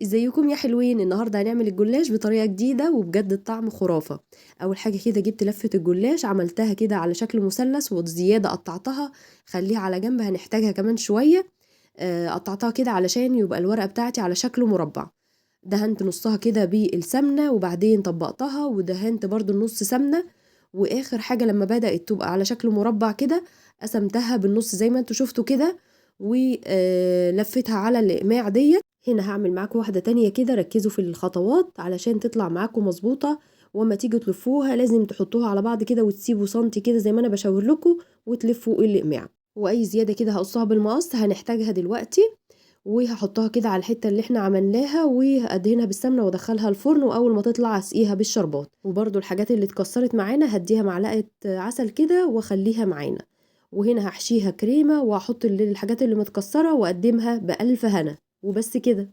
ازيكم يا حلوين؟ النهارده هنعمل الجلاش بطريقة جديدة وبجد الطعم خرافه. اول حاجة كده جبت لفه الجلاش، عملتها كده على شكل مثلث وزيادة قطعتها، خليها على جنب هنحتاجها كمان شوية. قطعتها كده علشان يبقى الورقة بتاعتي على شكل مربع. دهنت نصها كده بالسمنه وبعدين طبقتها، ودهنت برضو النص سمنه، واخر حاجة لما بدات تبقى على شكل مربع كده قسمتها بالنص زي ما انتوا شفتوا كده، ولفتها على الاقماع ديت. هنا هعمل معاكم واحدة تانية كده، ركزوا في الخطوات علشان تطلع معاكم مظبوطة، وما تيجوا تلفوها لازم تحطوها على بعض كده وتسيبوا سنتي كده زي ما انا بشاور لكم، وتلفوا الاقماع. واي زيادة كده هقصها بالمقص هنحتاجها دلوقتي، وهحطها كده على الحتة اللي احنا عملناها، وادهنها بالسمنه وادخلها الفرن، واول ما تطلع اسقيها بالشربات. وبرده الحاجات اللي اتكسرت معانا هديها معلقه عسل كده واخليها معانا. وهنا هحشيها كريمة واحط الحاجات اللي متكسره واقدمها بالف هنا. وبس كده.